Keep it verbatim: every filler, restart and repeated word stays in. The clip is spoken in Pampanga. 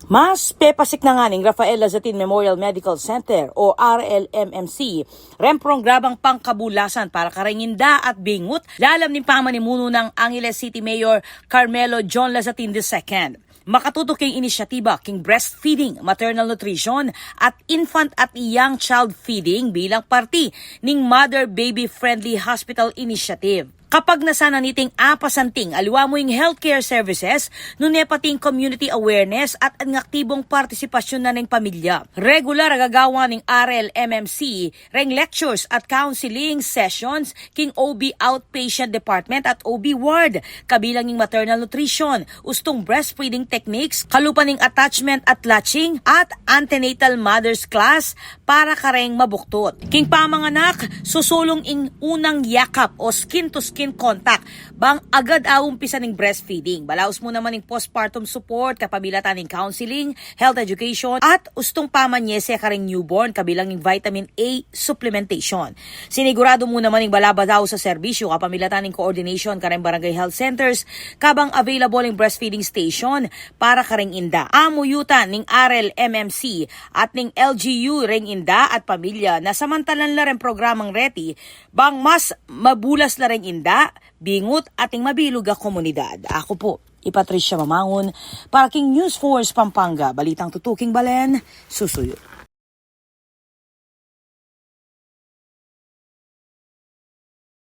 Mas pepasik na ngana ning Rafael Lazatin Memorial Medical Center o R L M M C reng programang pangkabulasan para kareng inda at bingut, lalam ning pamanimunu nang Angeles City Mayor Carmelo John Lazatin the second. Makatutu king inisyatiba king breastfeeding, maternal nutrition, at infant at young child feeding bilang parti ning Mother Baby Friendly Hospital Initiative. Kapagnasan na niting apasanting aliwa mu ing healthcare services, nune pati ing community awareness at ing aktibong partisipasyon na ning pamilya. Regular a gagawan ning R L M M C reng lectures at counseling sessions king O B outpatient department at O B ward, kabilang ing maternal nutrition, ustung breastfeeding techniques, kalupa ning attachment at latching, at antenatal mothers class para kareng mabuktut. King pamanganak, susulung ing unang yakap o skin-to-skin contact bang agad a umpisa ning breastfeeding. Balaus mu naman ing postpartum support kapamilatan ning counseling, health education, at ustung pamanyese kareng newborn, kabilang ing vitamin A supplementation. Siniguradu mu naman ing balabalaus a serbisyu kapamilatan ning coordination kareng barangay health centers, kabang available ing breastfeeding station para kareng inda. Amuyutan ning R L M M C at ning L G U reng inda at pamilya na samantalan la reng programang reti bang mas mabulas la reng inda, bingut at ing mabilug a komunidad. Aku pu i Patricia Mamangun para king News Force Pampanga, balitang tutuking balen, susuyu.